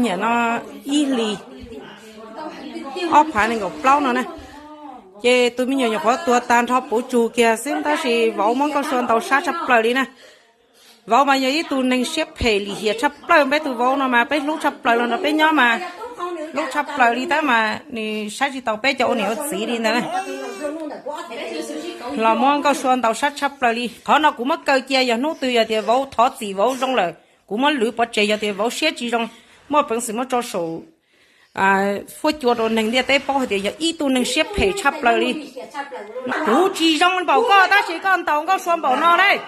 Niam no ib hlis ob phav nees nkaum plaub no na, ces tus me nyuam nyuam qhuav tuag tag nrho puv tsug kiag xwb, tab sis vauv muab Nkauj Sua ntaus sab tshaj plaws li na. Vauv mas yog ib tug neeg siab phem lim hiam tshaj plaws, peb tus vauv no mas peb hlub tshaj plaws los nrog peb nyob mas hlub tshaj plaws li, tab mas nws saib tsis taus peb cov ua niam ua txiv li ntawd na. Los muab Nkauj Sua ntaus sab tshaj plaws li. Qhov no kuv muab kaw cia, yog hnub twg yog tias vauv thov txim vauv zoo lawm, kuv muab lwv pov tseg. Yog tias vauv siab tsis zoo, muaj peev xwm muab tso saum fuab cua rau neeg ntiaj teb paub hais tias yog ib tug neeg siab phem tshaj plaws li. Kuv tsis zoo npaum koj, tab sis koj ntaus Nkauj Sua npaum no lawm,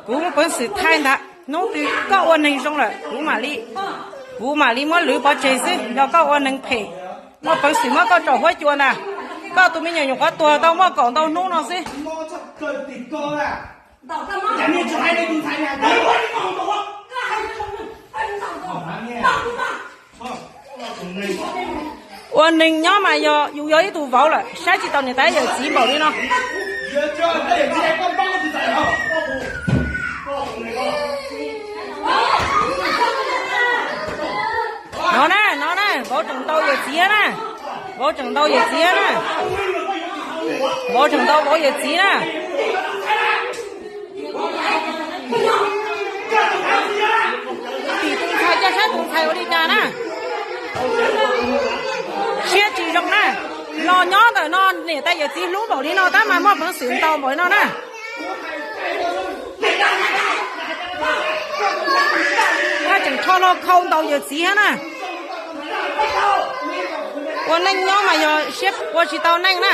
kuv muaj peev xwm thaij ntag. Hnub twg koj ua neeg zoo lawm, kuv mam li, kuv mam li muab lwv pov tseg xwb. Yog koj ua neeg phem, muaj peev xwm muab koj tso fuab cua ntag. Koj tus me nyuam nyuam qhuav tuag tau muaj kaum ntau hnub no xwb. Ua neeg nyob mas yog yus yog ib tug vauv lawm, saib tsis taus niam tais yawm txiv npaum li no. No na, no na, vauv tseem ntaus yawm txiv na. Vauv tseem ntaus yawm txiv na. Vauv tseem ntaus vauv yawm txiv na. Tim tus ntxhais, cia saib tus ntxhais ua li cas na. Siab tsis zoo na. Los nyob ntawm no niam tais yawm txiv hlub npaum li no tab mas muaj peev xwm ntaus npaum li no na. Tseem rho hlo khau ntaus yawm txiv thiab na. Ua neej nyob mas yog siab ua tsis tau neej na.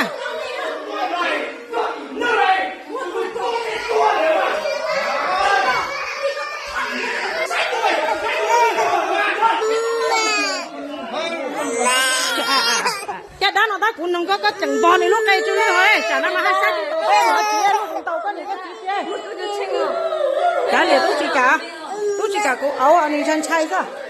Caj dab no tab kuv noog koj, koj tseem npog nws lub qe tsw li hos, tsam no mas haj sab tsis tau peb no tsis lub ntaus koj niam koj txiv tiag. Kav liam tub tsis kam, tub tsis kam kuv auv nws ntshai ntshai xwb.